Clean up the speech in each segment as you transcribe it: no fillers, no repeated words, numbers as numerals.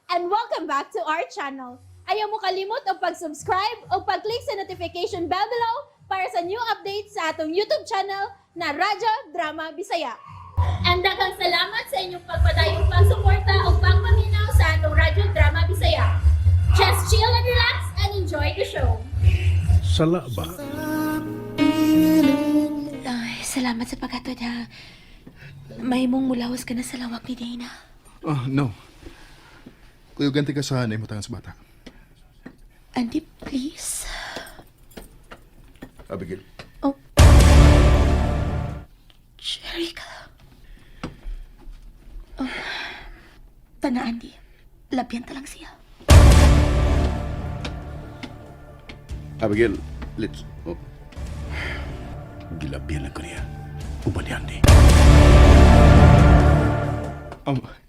And welcome back to our channel. Ayaw mo kalimot og pag-subscribe o pag-click sa notification bell below para sa new updates sa atong YouTube channel na Radyo Drama Bisaya. And daghang salamat sa inyong pagpadayong pagsuporta o pagpaminaw sa atong Radyo Drama Bisaya. Just chill and relax and enjoy the show. Sala ba? Ay, salamat sa paghatod ha. May mong mulawas ka na sa lawak ni Dana. Oh, no. Kuyugan ka sa naimutangan sa bata. Andy, please. Abigail. Oh. Jericho. Oh. Tana, Andy. Labyan ta lang siya. Abigail, let's... Oh. Gilabihan lang ko niya. Uban ni Andy.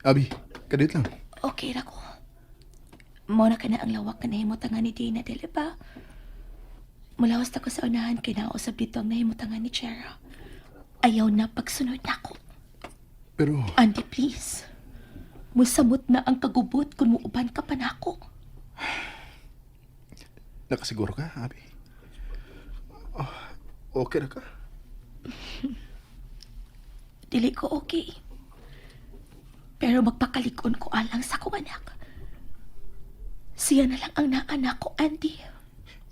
Abi, kadiyot lang. Okay ra ko. Mora ka na ang lawak nga nahimutangan ni Dana, dili ba? Mulawas ta ko sa unahan kay nausab dito ang nahimutangan ni Chera. Ayaw na pagsunod na ako. Pero, Andy, please. Musamot na ang kagubot kung muuban ka pa nako. Nakasiguro ka, Abi? Oh, okay na ka? Dili ko okay. Pero magpakalikon ko alang sa akong anak. Siya na lang ang naanak ko, Andy.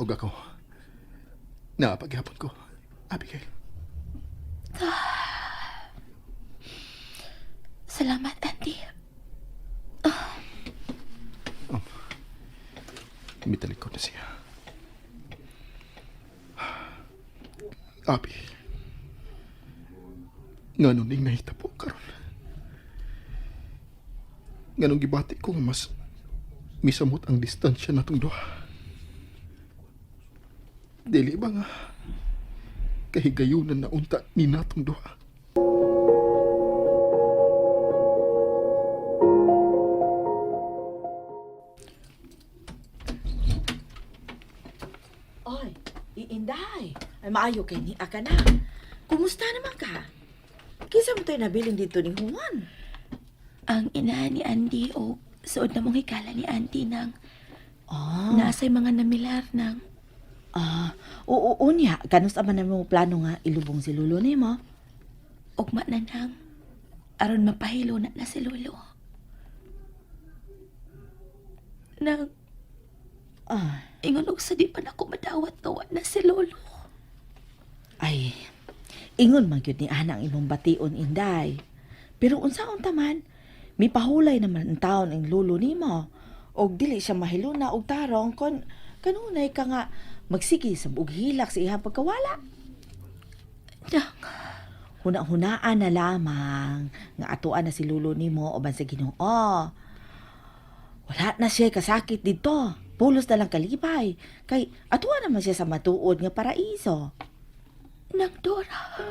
Og ako. Naapaghapon ko, Abigail. Salamat, Andy. Mitalikod na siya. Abi, nganong ning nahitabo karon? Nganong gibati ko nga mas misamot ang distansya natong duha? Dili ba nga kahigayunan na unta ni natong duha? Oy, iinday. Ay, maayo kay ni ka na. Kumusta naman ka? Kinsa mo tayo nabiling dito ni Juan? Ang ina ni Andy o suod na mong hikala ni Andy nang Ah, nasa'y mga namilar nang ah, oo, oo niya. Kanus man na mo plano nga ilubong si Lolo nimo? ugma na nang aron mapahilo na na si Lolo. Nang Ah, ingon og sa di pa nako madawat nga wa na si Lolo. Ay, ingon man gyud ni ana ang imong bation, Inday. Pero unsaon ta man, mipahulay naman ang taon ang lolo nimo. Og dili siya mahiluna og tarong kon kanunay ka nga magsige sa og hilak sa iyang pagkawala. Nang Huna-hunaan na lamang nga atuan na si lolo nimo uban sa Ginoo. Wala na siya kasakit dito. Pulos na lang kalipay. Kay atuan naman siya sa matuod nga paraiso. Nang Dora.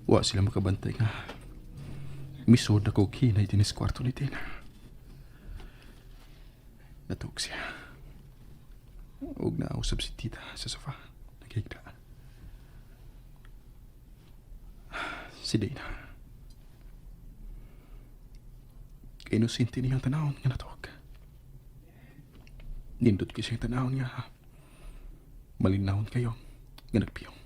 Wa sila makabantay nga. Misod ako kinay dinis kwarto ni Tina. Natuog siya. Ug nausap si tita sa sofa. Naghigda. Si Dana. Kay inosente niyang tanawon nga natuog. Nindot ko siyang tanawon nga malinawon kayo nga nagpiyong.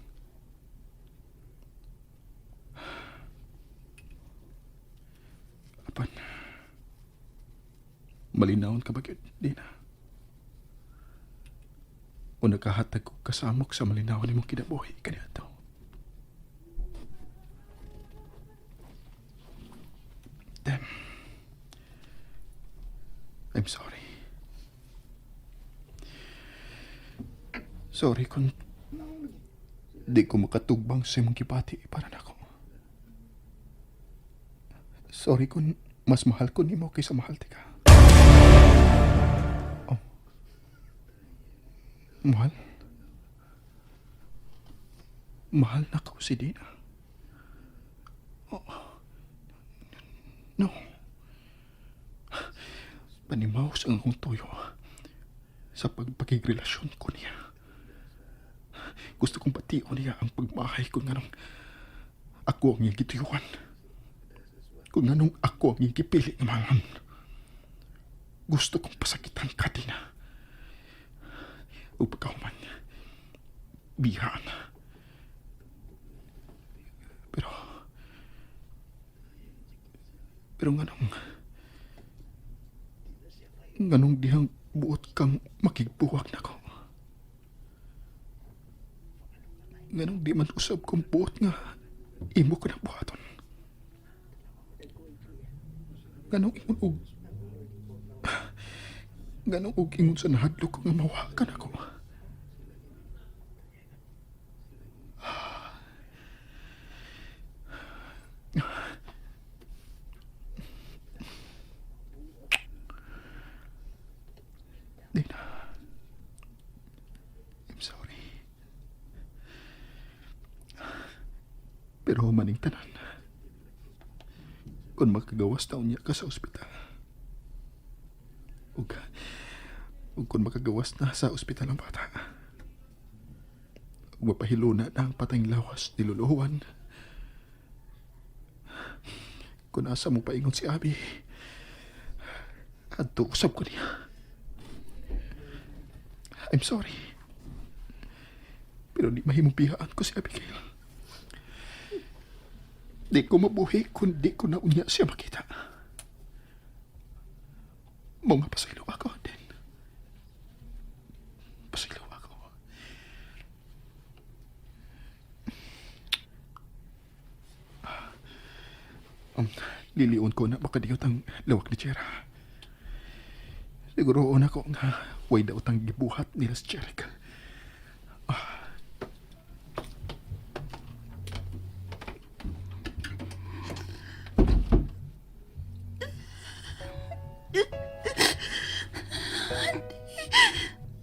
Apan, malinawon ka ba gyud, Dina? O nakahatag ko kasamok sa malinawon nimong kinabuhi kaniadto? Damn. I'm sorry. Sorry kung di ko makatugbang sa imong gibati para nako. Sorry kung mas mahal ko nimo kaysa mahal ti ka. Oh. Mahal? Mahal na ko si Dina. Oh. No. Panimaws ang akong tuyo sa pagpakigrelasyon ko niya. Gusto kong bation niya ang pagmahay kung nganong ako ang iyang gituyuan. Kung nganong ako ang iyang gipili nga mahalon. Gusto kong pasakitan ka, Dina. Ug pagkahuman, bihaan. Pero nganong dihang buot kang makigbuwag nako? Nganong di man usab kong buot nga imo ko na buhaton? Nganong ingon og nganong og ingon sa nahadlok ko nga mawakan ako? Dina, I'm sorry. Pero maning tanan. Kung makagawas taon niya ka sa ospital. Ug, ug kung makagawas na sa ospital ang bata. Ug mapahiluna na ang patayng lawas ni Lolo Juan. Kung asa mo paingon si Abby, adto usab ko niya. I'm sorry. Pero di mahimong bihaan ko si Abigail. Di ko mabuhi kung di ko na unya siya makita. Mga pasaylo ako din. Pasaylo ako. Lilion ko na baka diyot ang lawak ni Chera. Siguro una ko nga way daw tang gibuhat nila si Jeric.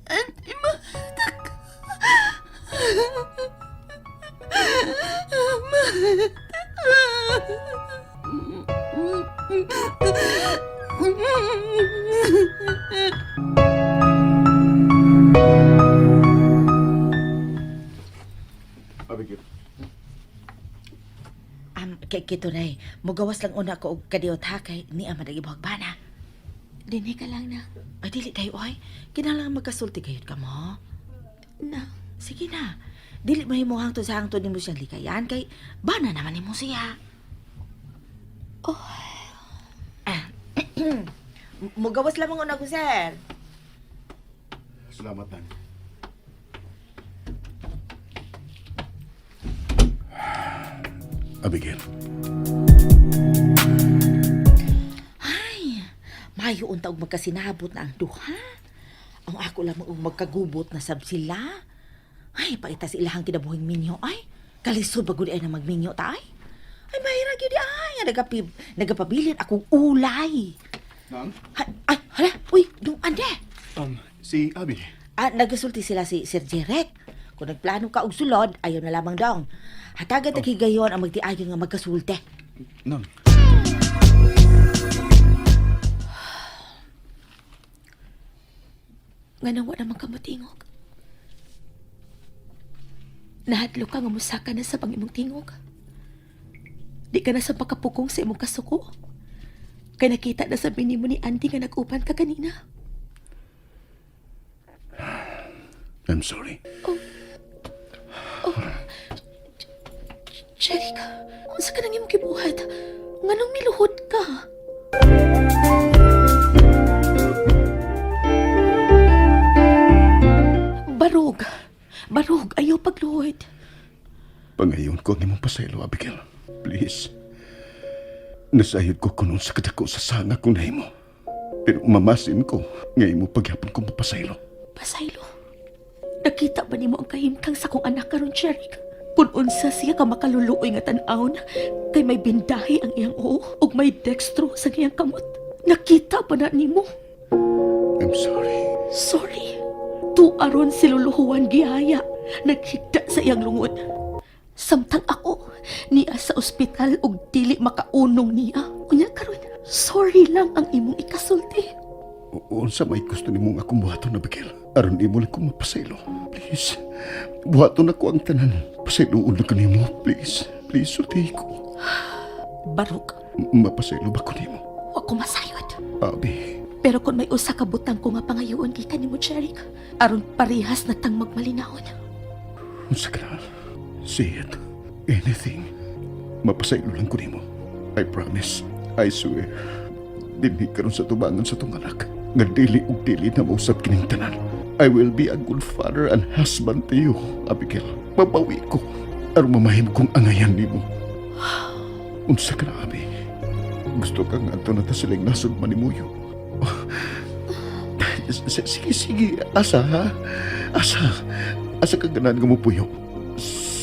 Auntie, mahal ka. Mahal ka. Abigail. Kay kito nay, mugawas lang una ko og kadiot ha kay ni ama nag bana. Dinhi ka lang na. Ay dili tayo oy. Kinahanglan magkasulti gayud ka mo. Na. Sige na. Dili mahimo hangtod sa hangtod nimo siyang likayan kay bana naman nimo siya. Oh. Ah. Mugawas lamang una ko, sir. Salamat, Nan. Abigail. Ay, mayo unta og magkasinabot na ang duha. Ang ako lamang og magkagubot na sab sila. Ay, paita sa ilahang kinabuhing minyo ay. Kalisod ba gud ay na magminyo ta ay. Ay, mahira gyud ay. Nga nagapabilin akong ulay. Nang? Ay, ay, hala, uy, dung ande. Si Abby. Ah, nagasulti sila si Sir Jerek. Kung nagplano ka og sulod, ayaw na lamang dong. Hatagan oh. Higayon ang magtiayon nga magkasulte. Nang. Nganong wa naman ka motingog? Nahadlok ka nga musaka na sa pang imong tingog. Di ka na sa pakapukong sa imong kasuko. Kay nakita na sa bini mo ni Andy nga nag-upan ka kanina. I'm sorry. Jerica, unsa ka nang imong gibuhat? Nganong miluhod ka? Barog. Barog, ayaw pagluhod. Pangayon ko ang imong pasaylo, Abigail. Please. Nasayod ko kung unsa kadako sa sanga kung nahimo. Pero mamasin ko nga imo pagyapon ko mapasaylo. Pasaylo. Nakita ba nimo ang kahimtang sa kong anak karon, Jeric? Kung unsa siya ka makaluluoy nga tan-awon, kay may bindahi ang iyang oo ug may dextro sa iyang kamot. Nakita ba na nimo? I'm sorry. Sorry. Tuaron si Luluhuan gihaya. Naghigda sa iyang lungod. Samtang ako, niya sa ospital ug dili makaunong niya. Unya karon, sorry lang ang imong ikasulti. Unsa may gusto nimong akong buhaton, Abigail? Aron imo lang ko mapasaylo. Please. Buhaton nako ang tanan. Pasayloon na ko nimo, please. Please, sultihi ko. Barug, Mapasaylo ba ko nimo? wa ko masayod. Abi, Pero kung may usa ka butang ko nga pangayoon gikan nimo, Jeric, aron parehas na tang magmalinahon. Unsa ka na? Say it. Anything. Mapasaylo lang ko nimo. I promise. I swear. Dinhi karon sa tubangan sa tong anak. Nga dili ug dili na mausap kining tanan. I will be a good father and husband to you, Abigail. Mabawi ko. Aron mamahimo kong angayan nimo. Unsa ka na, Abi? Gusto ka nga ato na ta silang nasod manimuyo. Sige, sige. Asa, ha? Asa? Asa ka ganahan nga mopuyo?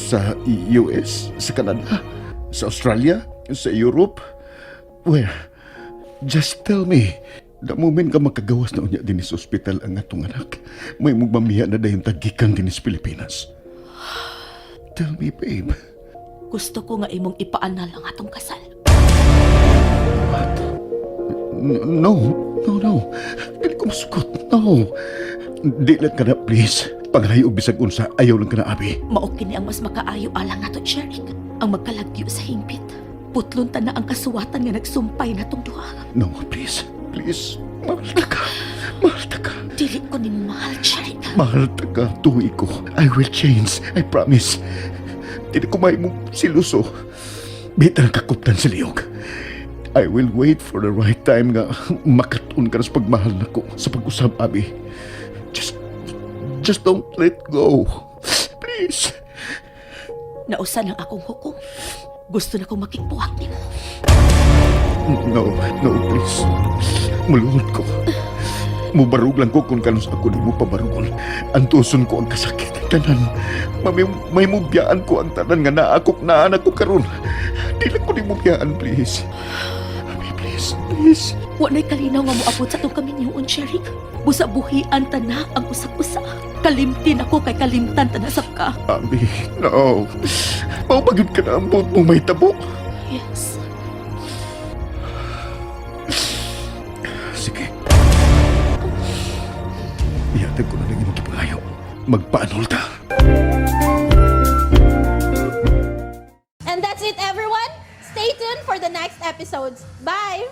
Sa US? Sa Canada? Sa Australia? Sa Europe? Where? Just tell me. The moment ka makagawas na unya din sa ospital ang atong anak, may mugmamiya na dayon tagikan din sa Pilipinas. Tell me, babe. Gusto ko nga imong ipaanal ang atong kasal. What? No, no, no. Dili ko masukot. No. Di lang ka na, please. Panglayo og bisag unsa, ayaw lang ka na, Abi. Mao kini ang mas makaayo alang nato, Jeric. Ang magkalagyo sa hingpit. Putlon ta na ang kasuwatan nga nagsumpay natong duha. No, please. Please. Mahal ta ka. Mahal ta ka. Dili ko nimo mahal, Jeric. Mahal ta ka. Tuwi ko. I will change. I promise. Dili ko mahimong siluso. Bitan kakuptan sa liyog. I will wait for the right time nga makatun ka na sa pagmahal nako sa pag-usab, Abi. Just don't let go. Please. Nausa ng akong hukom. Gusto na kong makigbuhat nimo. No, no, please. Muluhod ko. Mubarug lang ko kung kanus ako di mo pabarugon. Antuson ko ang kasakit. Tanan. Mami, may mubiyaan ko ang tanan nga naakok na anak ko karon. Di lang ko di mubiyaan, please. Abi, please, please. Wa na'y kalinaw nga moabot sa atong kaminyoon, Jeric. Busa buhian ta na ang usag-usa. Kalimtin ako kay kalimtan ta na sab ka. Abi, no. Maubagid ka na ang buot mong may tabo. Yes. Sige. Ihatag ko na lang imong gipangayo. Magpaanol ta. And that's it, everyone. Stay tuned for the next episodes. Bye!